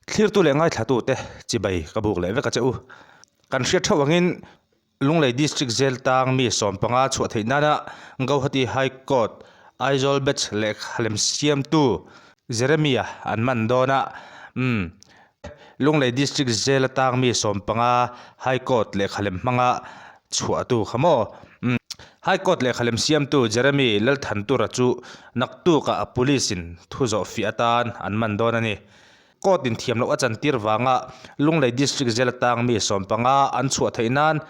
Thlirtu leh ngaithlatute chibai ka buk leh vek a che u. Kan hriat theuh angin Lunglei District Jail tang mi 15 chhuah theih nana Gauhati High Court Aizawl Batch lehkha lem siamtu Jeremia an man dawn a. Umm. Lunglei District Jail atang mi 15 High Court lehkha lem hmanga chhuahtu kha maw? Umm. High Court lehkha lem siamtu Jeremy Lalthantura chu naktukah Police in thu zawh fiah atan an man dawn a ni. Court in thiam loh a chantir vanga Lunglei District Jail atang mi 15 an chhuah theih nan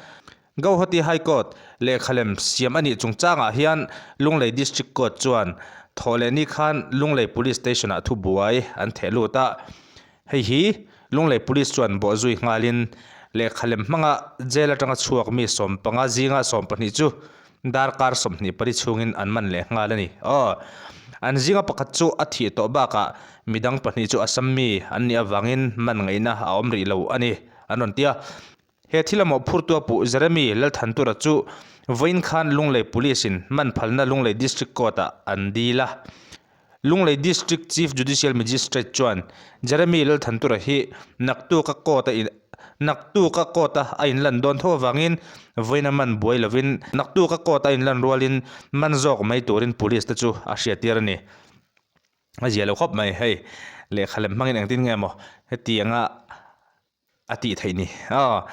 Gauhati High Court lehkha lem siam a nih chungchangah hian Lunglei District Court chuan thawhlehni khan Lunglei Police Station ah thubuai an theh lut a. Hei hi Lunglei Police chuan bawhzui nghalin lehkha lem hmanga jail atanga chhuak mi 15 zinga 12 chu Darkar 24 chhungin an man leh nghal a ni. Aw, an zinga pakhat chu a thih tawh bakah midang pahnih chu Assam mi an nih avangin man ngaihna a awm rih lo a ni, an rawn ti a. He thil a mawhphurtu a puh Jeremy Lalthantura chu vawiin khan Lunglei Police-in man phalna Lunglei District Court-ah an dil a. Lunglei District Chief Judicial Magistrate chuan Jeremy Lalthantura hi naktuka court-a in naktuka court-a a inlan dawn tho avangin vawiina man buai lovin naktuka court-a inlan rualin man zawk mai turin police te chu a hriattir a ni. A zia lo khawp mai hei lehkha lem hmangin engtin nge maw hetianga a tih theih ni. Aw.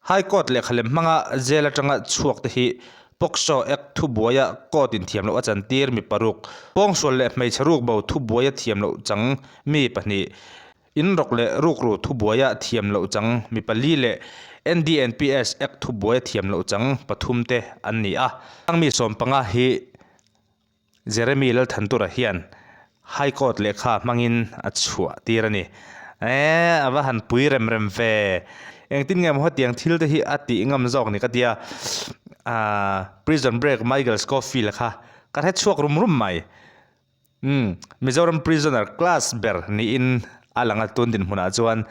High Court lehkha lem hmanga jail atanga chhuak te hi POCSO Act thubuaia court in thiam loh a chantir mi paruk, pawngsual leh hmeichhe rukbo thubuaia thiam loh chang mi pahnih, inrawk leh rukru thubuaia thiam loh chang mi pali leh NDNPS Act thubuaia thiam loh chang pathum te an ni a. Hang mi 15 hi Jeremy Lalthantura hian High Court lehkha hmangin a chhuah tir a ni. Eeh a va han pui rem rem ve. Engtin nge maw hetiang thil te hi a tih ngam zawk ni ka tia. Aaa Prison Break Michael Scofield kha ka hre chhuak rum rum mai. Umm Mizoram prisoner class ber niin a lang a tun dinhmunah chuan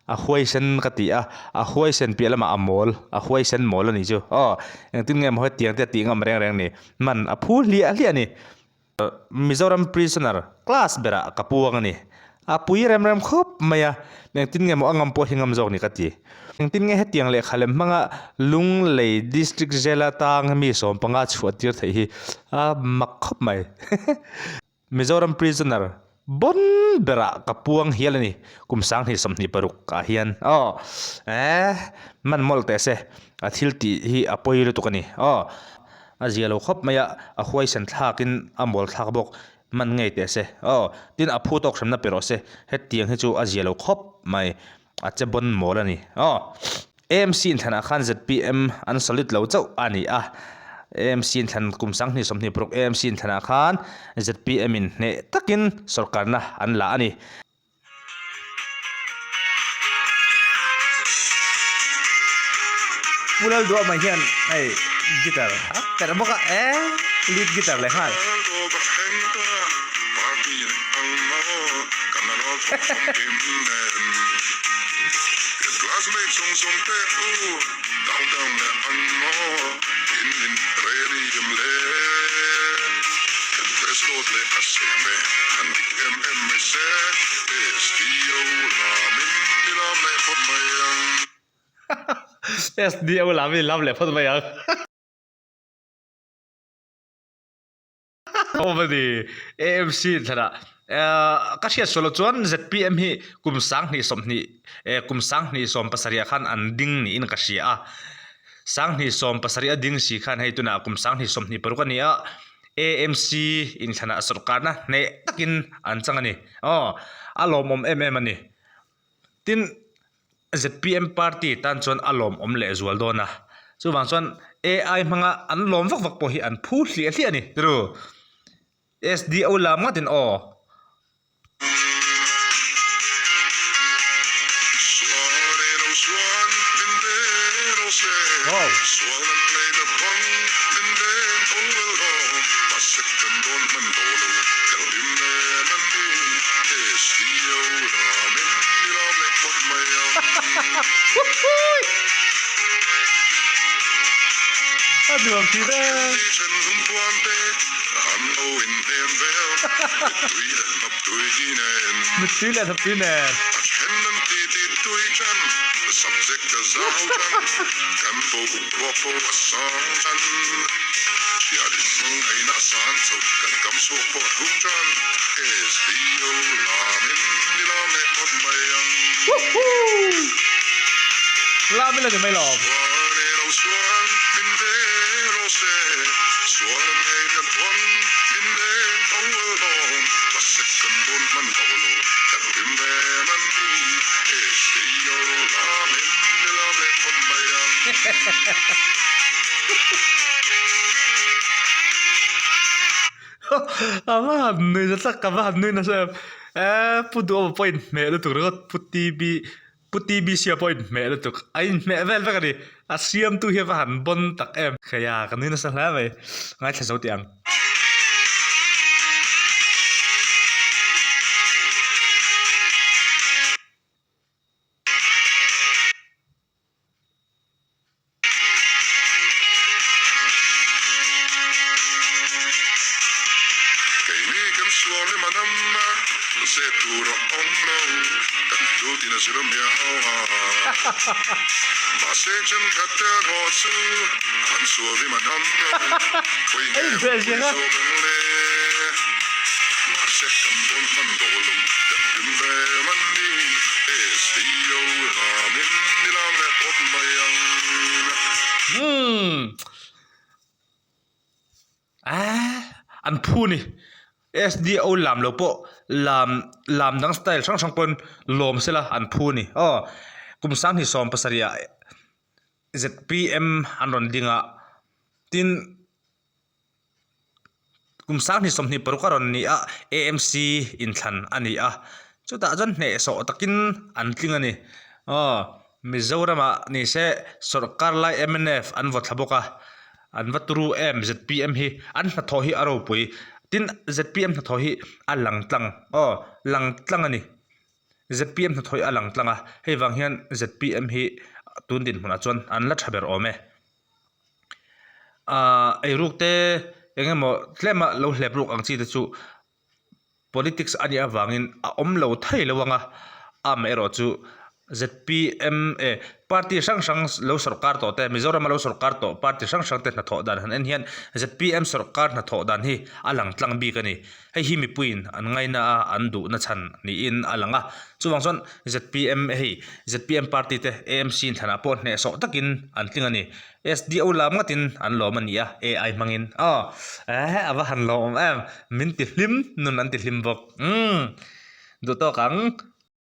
a huaisen ka ti a, a huaisen piah lamah a mawl, a huaisen mawl a ni chu. Aw engtin nge maw hetiang te a tih ngam reng reng ni. Man a phu hliah hliah a ni. Mizoram prisoner class berah ka puang a ni. A pui rem rem khawp mai a, engtin nge maw a ngam pawh hi ngam zawk ni ka ti. Engtin nge hetiang lehkha lem hmanga Lunglei District Jail atang mi 15 chhuah tir theih hi a mak khawp mai. Mizoram prisoner bon berah ka puang hial a ni kum 2026 ah hian aw eh man mawlh teh se a thil tih hi a pawi lutuk a ni aw a zia lo khawp mai a a huaisen thlakin a mawl thlak bawk man ngei teh se aw tin a phu tawk hremna pe rawh se hetiang hi chu a zia lo khawp mai a che bon mawl a ni aw. AMC inthlanah khan zpm an solid lo chauh a ni a, AMC inthlan kum 2026 AMC inthlanah khan zpm in hneh takin sorkarna an la a ni. Pu Lalduama hian hei guitar a perh bawk a, e lead guitar leh nghal. SDO lam in lam leh phawt mai ang. Awm a ni. AMC thlanah ka hriat sual loh chuan zpm hi kum 2020 eh kum 2017 ah khan an ding niin ka hria a. 2017 a ding si khan hei tunah kum 2026 a ni a, AMC inthlanah sawrkarna hneh takin an chang a ni. Aw a lawmawm em em a ni. Tin. Zpm party tan chuan a lawmawm leh zual dawn a, chuvang chuan AI hmanga an lawm vak vak pawh hi an phu hliah hliah a ni tiru. SDO lam ngatin aw. Wow. nuam thin e. Mittui leh hnaptui nen. Lam ila ni mai lawm. A va han nui nasa tak, ka va han nui nasa em. Eee Pu Duhawma pawh a inhmeh lutuk ringawt, Pu TB Pu TBC-a pawh a inhmeh lutuk, a inhmeh vel vek a ni. A siamtu hi a va han bawn tak em. Khaia ka nui nasa hle mai, ngaithla zo tih ang. Keini kan sual em a nam a, zep tur a awm lo, kan hlu tin a zir a miau a. Mahse thenkhat te an haw chu an sual em a nam lo, khawi nge hmuhpui zawk ang le. Mahse kan dawn hman lo lo, kan hlim ve man ni, SDO lam in ni lam leh phawt mai ang. Umm ah an phu ni SDO lam lo pawh lam lam dang style hrang hrang pawn lawm sela an phu ni aw kum sanghnih 17 ah zpm an rawn ding a tin. Kum 2026 a rawn ni a, AMC inthlan a ni a, chutah chuan hnehsawh takin an tling a ni. Aw, Mizoramah ni se sawrkar lai mnf an vaw thla bawk a, an va turu em zpm hi, an hnathawh hi a ropui. Tin, zpm hnathawh hi a lang tlang, aw lang tlang a ni. Zpm hnathawh hi a lang tlang a, hei vang hian zpm hi tun dinhmunah chuan an la tha ber awm e. Ahh eiruk te eng emaw tlem a lo hlep ruk ang chi te chu politics a nih avangin a awm lo thei lo ang a, amaherawh chu zpm eh party hrang hrang lo sawrkar tawh te Mizoram a lo sawrkar tawh party hrang hrang te hnathawh dan han en hian zpm sawrkar hnathawh dan hi a lang tlang bik a ni. Hei hi mipuiin an ngaina a, an duhna chhan niin a lang a. Chuvang chuan zpm hei zpm party te AMC inthlanah pawh hnehsawh takin an tling a ni. SDO lam ngatin an lawm a ni a, AI hmangin. Aw eh a va han lawmawm em, min ti hlim, nun an ti hlim bawk. Umm duh tawk ang.